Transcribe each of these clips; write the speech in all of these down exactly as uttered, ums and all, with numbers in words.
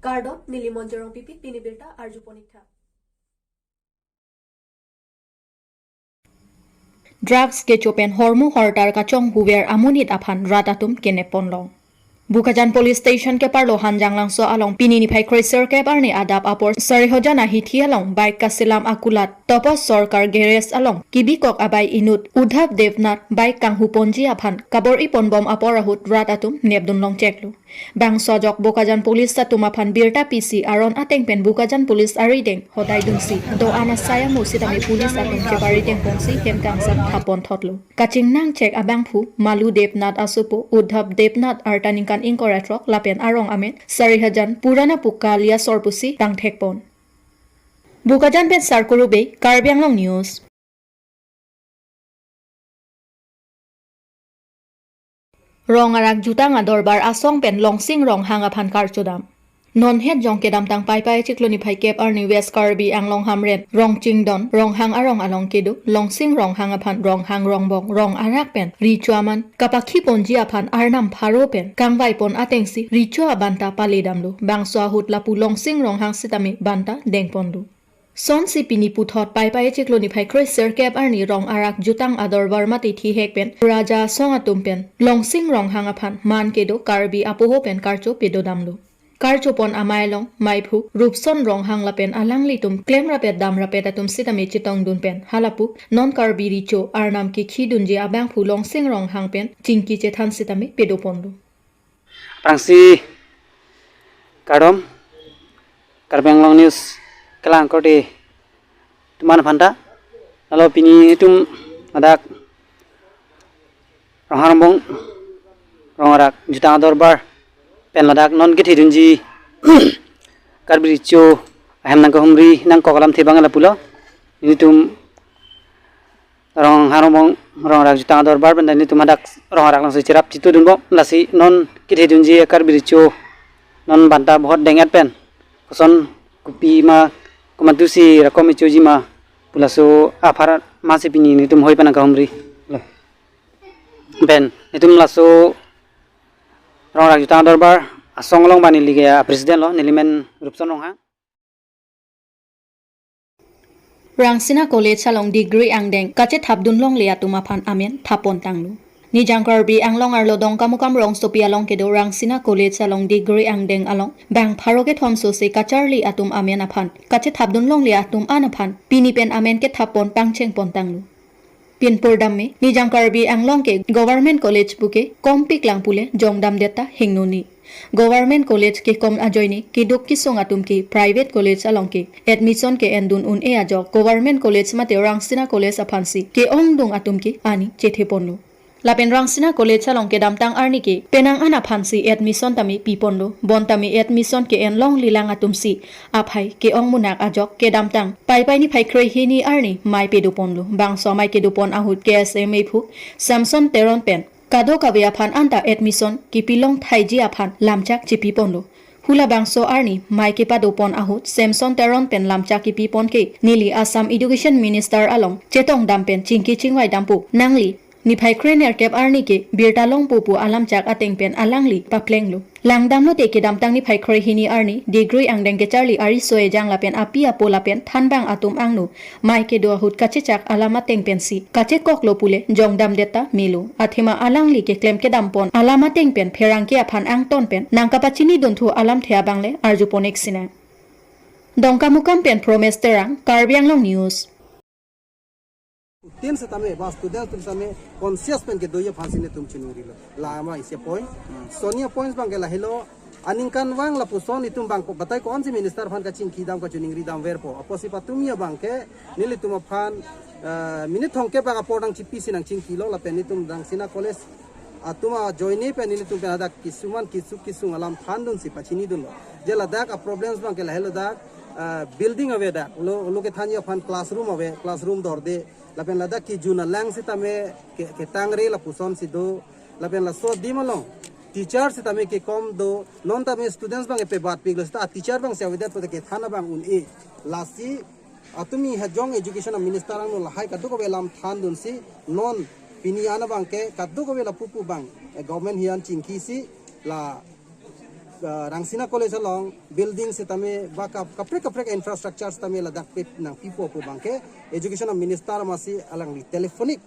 Kardom, neli Monjorong Pipi, pini birta arjupon-iktha. Drugs kecho pen hormu hortar kachonghuver amonit aphan rat atum kenep ponlong. Bokajan Police Station keparlo Hanjanglangso along pini niphai kre-sirkep arni adap apor Sarihajan ahithi along bike kaselam akulat Topo Sorkar Garage along kibikok abai inut Udhav Devnath bike kanghuponji aphan kabor-i ponbom apor ahut rat atum nepdun longcheklo. Bangso ajok Bokajan Police atum aphan birta pisi aron ateng pen Bokajan Police arideng hodai dunsi do-an asai amo sitame police atum cheparideng ponsi hem kangsam thap ponthotlo. Kachingnangchek abangphu Malu Devnath asopo Udhav Devnath arta ningkan ingkoi ra throk lapen arong amen Sarihajan Purana Pukalia Sor pusi tangthek pon. Bokajan pen Sarkuru Bey, Karbi Anglong News. Rong arak jutang adorbar asong pen Longsing Ronghang aphan karchodam. Non het jong kedamtang Paipai chiklo niphai kep arni West Karbi Anglong Hamren Rongchingdon Ronghang arong along kedo Longsing Ronghang aphan ronghang rongbong rong arak pen richo aman kapakhiponji aphan arnam pharo pen kangvaipon atengsi richo abanta paledamlo. Bangso ahut lapu Longsing Ronghang sitame banta dengponlo. Sonsi pini puthot Paipai chiklo niphai kre-sirkep arni rong arak jutang adorbar mate thihek pen Raja asong atum pen Longsing Ronghang aphan man kedo Karbi apoho pen karcho pedodamlo. Karchopon amei along meiphu Rupson Ronghang lapen alanglitum klemrapet damrapet atum sitame chetongdun pen halapu non Karbi richo arnam kekhidunji abangphu Longsing Ronghang pen chingki chethan sitame pedoponlo. Aphrangsi kardom, Karbi Anglong News kelang korte tuman aphanta. Lalo pini itum ladak Ronghang rongbong rong arak jutang adorbar pen ladak non kethedunji Karbi richo ahem nangkehumri nangkok alamthe abang lapulo. Nelitum Ronghang rongbong rong arak jutang adorbar pen nelitum hadak rong arak langso cherap chitu dunbom, lasi non kethedunji Karbi richo non banta bohot deng-et pen koson kopi ma komantusi rakom ichoji ma pu laso aphar masi pini nelitum hoi pen nangkehumri. Pen nelitum laso rong arak jutang adorbar asong along bani lige a-president lo, nelimen Rupson Ronghang. Rangsina College along degree angdeng kachethapdun longle atum aphan amen thap pontanglo. Nijang Karbi Anglong arlo Dongkamukam rongsopi along kedo Rangsina College along degree angdeng along bang pharo kethom sose kacharli atum amen aphan kachethapdun longle atum an aphan pini pen amen kethap pon pangcheng pontanglo. Pinpur damme, Nijang Karbi Anglong ke Government College puke kompik lang pule jongdamdet ta hingno ni. Government College kekom ajoine keduk kesung atum ke private college along ke admission ke-endun un-e ajok Government College mate Rangsina College aphansi ke-ongdung atum ke ani chetheponlo. Lapen Rangsina College along kedamtang arni ke penang an aphansi admission tame piponlo. Bon tame admission ke-en longlelang atumsi aphai ke-ong munak ajok kedamtang Paipai niphai kre-hini arni mei pedoponlo. Bangso amei kedopon ahut K S A meiphu Samson Teron pen kadokave aphan anta admission kepilong thaiji aphan lamchak chepiponlo. Hula bangso arni mei kepadopon ahut Samson Teron pen lamchak kepipon ke neli Assam Education Minister along chetongdam pen chingki chingvai dampo, nangli niphai krenerkep arni ke birta longpo pu alamchak ateng pen alangli paplenglo. Langdamlote kedamtang niphai kre-hini arni degree angdeng kecharli ariso ejang lapen api apo lapen thanbang atum angno mei kedo ahut kachechak alam ateng pensi kachekoklo pule jongdamdet ta melo. Athema alangli keklem kedampon alam ateng pen pherangke aphan angton pen nangkapachinidunthu alamthe abang le arjupon-ik sinang. Dongkamukam pen Promes Terang, Karbi Anglong News. Tin setame ba student atum setame conscious pen kedoji aphansi nelitum chiningrilo. Lama isi a-point. Soni a-points abang ke lahelo. Aningkanvang lapuson itum abang ko batai ko-ansi minister aphan kachingkidam kachiningridam verpo. Apotsi patumi abang ke nelitum aphan, eh, minute thomkep abang apor nangchipisi nangchingkilo lapen nelitum Rangsina College atum ajoine pen nelitum pen hadak kisuman kisuk kisung alam thandunsi pachinidunlo. Je ladak a-problems abang ke lahelo dak, ah, building ave dak. Lo, lo kethanji aphan classroom ave, classroom dorde. Lapen ladak kejun alang setame ke, ketangre lapusonsi do. Lapen laso adim along teacher setame kekom do. Non tame students abang ke pebatpiklo seta teacher abangsi avedet pote kethan abang un-e. Lasi atumi hajong education a-minister angno lahai kadokave alam thandunsi non pini an abang ke kadokave lapu pu abang, eh, government hiyan chingkisi la Ah, Rangsina College along building sitame ba kap-, kaprek kaprek infrastructure sitame ladak pip nangpipo pu abangke Education Minister amatsi alangli telephonic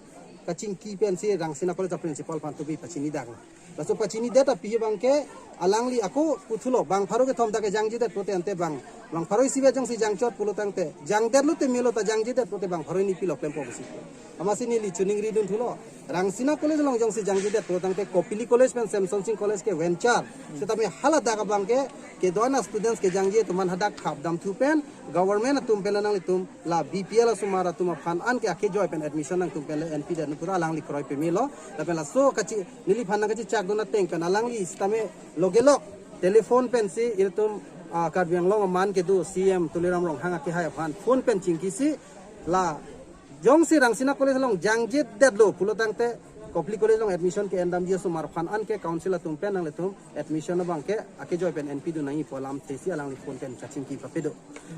kachingki pensi Rangsina College a principal aphan tubi pachinidak. Laso pachinidet aphi abangke alangli ako puthulo bang pharo kethom ta kejangjedet pulote ante bang, bang pharo isivet jongsi jangchot pulo tangte jangdetlo te melo ta jangjedet pulote bang pharo hini pilo klempo pusi. Amatsi neli choningri dunthulo. Rangsina College along jongsi jangjedet pulo tangte Kopili College pen Semson Sing College ke venture. Sitame haladak abangke kedo-an a students kejangje atum aphan hadak khapdamthu pen government atum pen nanglitum la B P L asomar atum aphan anke akejoi pen admission nangtum pen le N P dan pura alangli kroi pemelo. Lapen laso kachi neliphan nangkachichak dun ateng pen alangli sitame logelok telephone pensi ilitum, ah, Karbi Anglong aman kedo C M Tuliram Ronghang akehai aphan phone pen chingkisi la jongsi Rangsina College along jangjedetlo pulo tangte Kopili College along admission ke-endamji asomar aphan anke council atum pen nanglitum admission abangke akejoi pen N P dun nangji pu alam thesi alangli phone pen kachingki papedo.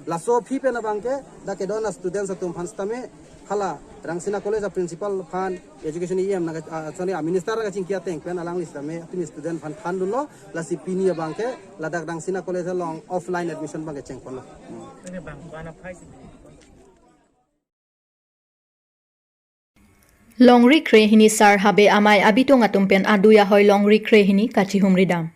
Laso aphi pen abangke dak kedo-an a students atum aphan sitame hala Rangsina College a principal aphan education E M nangka, ah, sorry, a minister nangkachingki ateng pen alangli sitame atum student aphan thandunlo, lasi pini abangke ladak Rangsina College along offline admission abangke chengponlo. Ini bang, mana phai sih? Longri krehini sar habe amei abitung atum pen adui ahoi longri krehini kachihumri dam.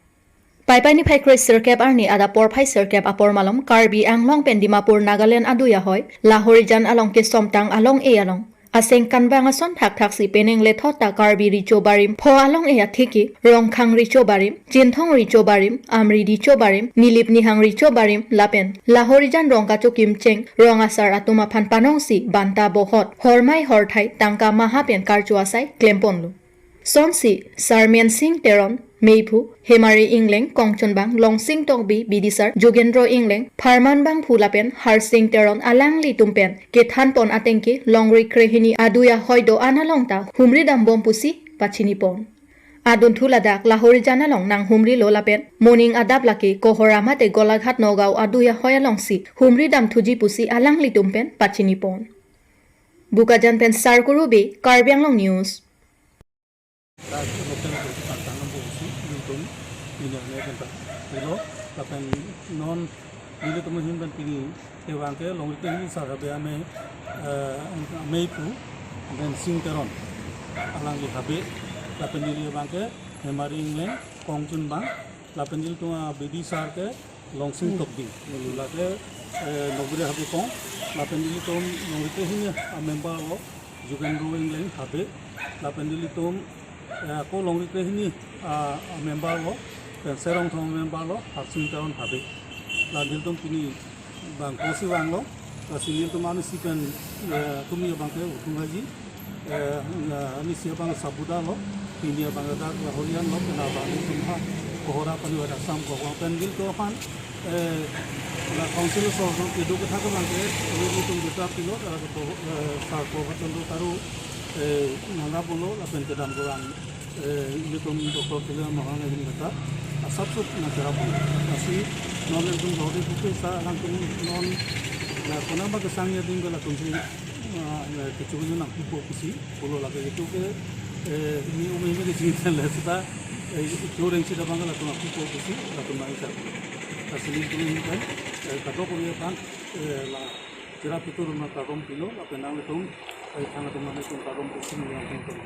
Paipai niphai kre sirkep arni adap porphai sirkep apor malom Karbi Anglong pen Dimapur Nagaland adui ahoi Lahorijan along kesomtang along-e along aseng kanbang ason thakthaksi penang lethot ta Karbi Richo Barim, Pho along-e atheke, Rongkhang Richo Barim, Chinthong Richo Barim, Amri Richo Barim, Nilip Nihang Richo Barim, lapen Lahorijan Rongkachokim Cheng, Rong Asar atum aphan panongsi banta bohot, hormai horthai, tangka maha pen karcho asai klemponlo. Sonsi Sarmen Sing Teron, Meiphu, Hemari Ingleng, Kongchunbang, Longsing Tokbi, Bidisar, Jugendro Ingleng, Pharman Bangphu lapen Harsing Teron alanglitum pen kethanpon atengke longri krehini adui ahoi do-an along ta humri dambom pusi pachinipon. Adunthu ladak Lahorijan along nanghumrilo lapen moning adap lake Kohora mate Golaghat Nagaon adui ahoi alongsi humri damthuji pusi alanglitum pen pachinipon. Bokajan pen Sarkuru Bey, Karbi Anglong News. Dak local party pantang ang busi, nelitum, ini ang nelitum. Ilo, lapen non, nelitum ahin pen pini, kevang ke, longri krehini sar habe amei, eh, Meiphu, pen Sing Teron, alangli habe, lapen neli abangke, Hemari Ingleng, Kongchunbang, lapen nelitum a Bidisar ke, Longsing Tokbi. Lake, eh, Nokbri habe kong, lapen nelitum longri krehini a member lo, Jugendro Ingleng habe, lapen nelitum, eh, ako longri krehini a, a member lo, pen Serong Thong member lo, Harsing Teron habe. La nelitum pini bang kosi vanglo, lasi nelitum arnisi pen, eh, tumi abangke uthung haji, eh, eh, arnisi abang Sabuda lo, pini abang dak Lahorijan lo, pen abang nelitum ha, Kohora pani wadak sam ko, pen nelitum aphan, eh, la council so, so, kedo kethak abangke, nelitum kita pilo, eh, ko, eh, Sar Prabhat Chandra Taro, eh, nangga bolo, lapen kedam orang, eh, nelitum Doctor Tuliram Ronghang ahin kata, asap sup nangcherap bolo. Lasi, non nelitum rode buku sa, alangtum non, la konat ba kesang ya ding bela tumsi, ah, ya, kechu nangpipo pusi, pulo lake itu ke, eh, ini umi umi kecil le seta, eh, itu rengsi dabang latum nangpipo pusi, latum nangcherap. Lasi nelitum ini kan, eh, kadok umi kan, eh, la, cherap itu rumah kagom pilo, lapen nanglitum, eh, thangatum nangtum kagom pusi, nangtum.